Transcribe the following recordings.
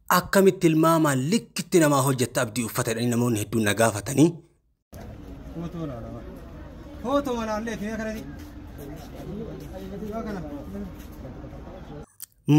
Akkamitti ilmaamaan likkitti namaa hojjetta Abdii uffata jedhanii namoonni hedduun na gaafatanii. Footoo laala. Footoo malaallee fi kanatti. Kana.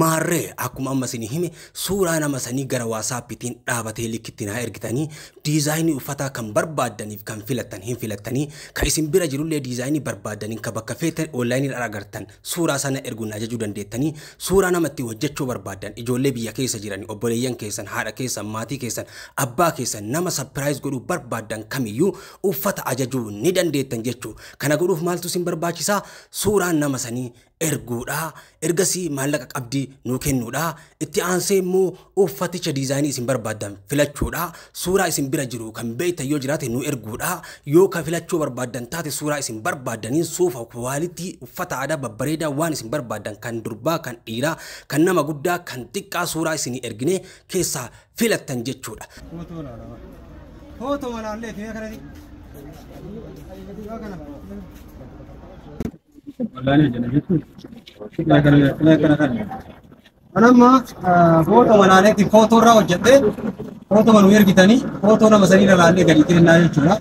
Maarree akkuma amma isin hime, suuraa nama sanii gara WhatsAppiitiin dhaabatee likkitti naa ergitanii, diizaayinii uffataa kan barbaaddaniif kan filattan hin filattanii, kan isin bira jirullee diizaayinii barbaaddaniin kan bakka feetan onlaayinii irraa agartan suuraa sana erguun ajajuu dandeettanii. Suuraa nama itti hojjechuu barbaaddan, ijoollee biyya keessa jiran, obboleeyyan keessan, haadha keessan, maatii keessan, abbaa keessan, nama surprise godhuu barbaaddan kamiyyuu uffata ajajuu ni dandeettan jechuu. Kana godhuuf maaltu isin barbaachisaa? Suuraan nama sanii erguudha. Ergasii maallaqa qabdii nuu kennuudha. Itti aansee immoo uffaticha diizaayinii isin barbaaddan filachuudha. Suuraa isin bira jiru kan beektan yoo jiraate nuu erguudha. Yoo kan filachuu barbaaddan taate, suuraa isin barbaaddaniin suufa quality uffata aadaa babbareedaa waan isin barbaaddan, kan durbaa, kan dhiiraa, kan nama guddaa, kan xiqqaa, suuraa isinii ergine keessaa filattan jechuudha. Footoo laala. Footoo malaallee fi kanatti. Kana. Wallaani hojjenna jechuun. Kana kana. Anamma footoo malaaleetti footoo irraa hojjedhee, footoo nu ergitanii, footoo nama sanii ilaallee gadi kennaa jechuudha.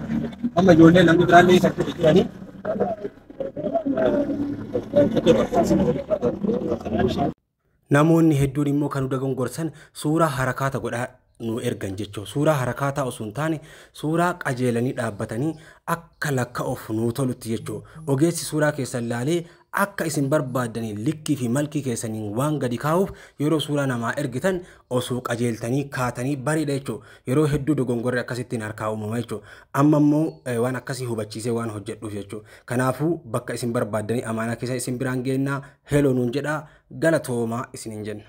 Amma ijoollee namni biraallee isa jiranii. Namoonni hedduun immoo kan nu dogongorsan suuraa harakaata godhaa nu ergan jechuudha. Suuraa harakaataa osoo hin taane, suuraa qajeelanii dhaabbatanii akka lakka'uuf nuu tolutti jechuudha. Ogeessi suuraa keessan laalee akka isin barbaaddanii likkii fi malkii keessaniin waan gadi kaa'uuf, yeroo suuraa namaa ergitan osoo qajeeltanii kaatanii bareeda jechuudha. Yeroo hedduu dogongorri akkasittiin harkaa uumama jechuudha. Amma immoo waan akkasii hubachiisee waan hojjedhuuf jechuudha. Kanaafuu bakka isin barbaaddanii amaanaa keessa isin biraan geennaa, heloo nuun jedhaa, galatoomaa isiniin jenna.